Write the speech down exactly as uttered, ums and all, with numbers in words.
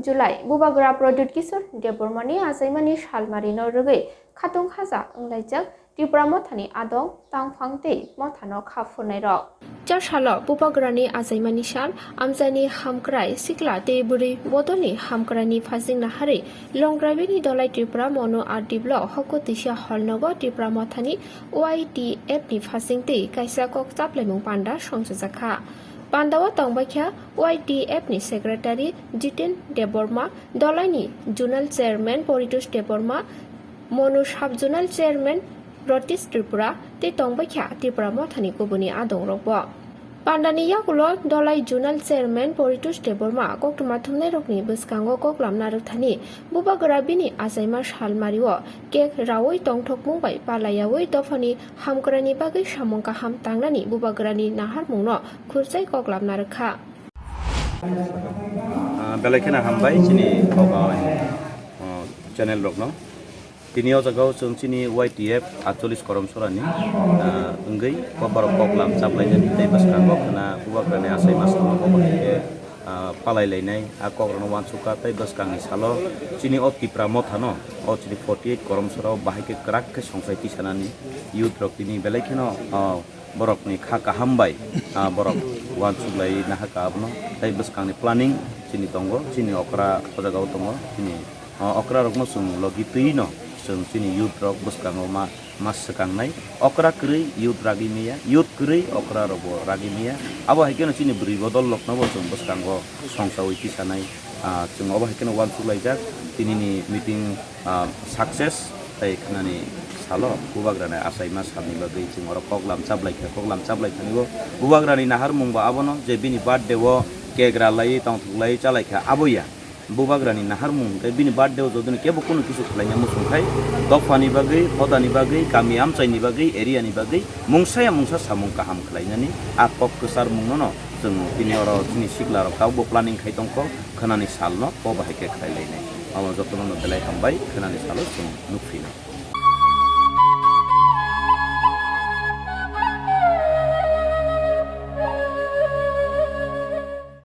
July, Bubagra Pradyut Kishore Debbarmani achaimani salmarino rwgwi khatung khaja wnglaijak Tipra Mothani adong, tangphang tei mothano kha phurnairok. Chasalo Bubagrani achaimani sal, amchaini hamkrai sikla tei bwrwi bodolni hamkraini phasing naharwi Longrabini Dolai Tripura Monu R D Block Hokko Tisa Holnogo Tipra Mothani Y T F ni phasing twi kaisa kok chaplaimung panda songchajakha. Pandao tongbaikha Y T F ni Secretary Jiten Debbarma, Dolaini Zonal Chairman Paritosh Debbarma, Monu Sub Zonal Chairman Ratish Tripura tei tongbaikha Tipra Mothani kubuni adongrokbo. Pandani yagulo Dolai Zonal Chairman Paritosh Debbarma koktwma thumnairokni bwskango koklam narwkthani Bubagra bini achaima salmario cake raui tongthokmung bai palayaui dophani hamkraini bagwi samung kaham tangnani Bubagrani naharmungno khurchai koklam narwkha. Ah, belai kheno hambai chini obo, ah, channel rokno. Tini o jaga o chwng chini Y T F atchollis Koromsorani, ah, wngwi kokborok koklam chaplainani tei bwskango khwna Bubagrani achaima salno obo hai khe, ah, palai lainai a kokrokno uansukha tei bwskangni salo chini o Tipra Mothano o chini forty eight Koromsora o bahai khe kwrak khe songsai tisanani youth rok tini belai kheno, ah, borokni kha kaham bai, ah, borok uansuk lai nahaka abono. Tei bwskangni planning chini tongo, chini okra o jaga o tongo, chini, ah, okra rokno chwng logi twi no chwng chini youth rok bwskango ma, ma swkangnai. Okra kwrwi youth ragwi maya, youth kwrwi okra rokbo ragwi maya. Abo hai kheno chini bwrwi bodol roknobo chwng bwskango songsaui tisanai. Ah, chwng obo hai kheno uansuk laijak, tinini meeting ah, success tei khwnani salo Bubagrani achaima salni bagwi chwng oro koklam chaplaikha, koklam chaplaikhani bo Bubagrani naharmung bo abono je bini birthday o cake ralaiwi tongthoklaiwi chalaikha abo ya. Bubagrani naharmung hwnkhe bini birthday o jodino kebo kunu kisu khlaina muchungkhai dophani bagwi, hodani bagwi, kami amchaini bagwi, area ni bagwi mungsa ya mungsa samung kaham khlainani a kok kwcharmungno no chwng tini oro chini siklarok tabukbo planning khai tongkho khwnani salno bo bahai khe khlai lainai. Omo jotono no belai hambai, khwnani salo chwng nukphinai.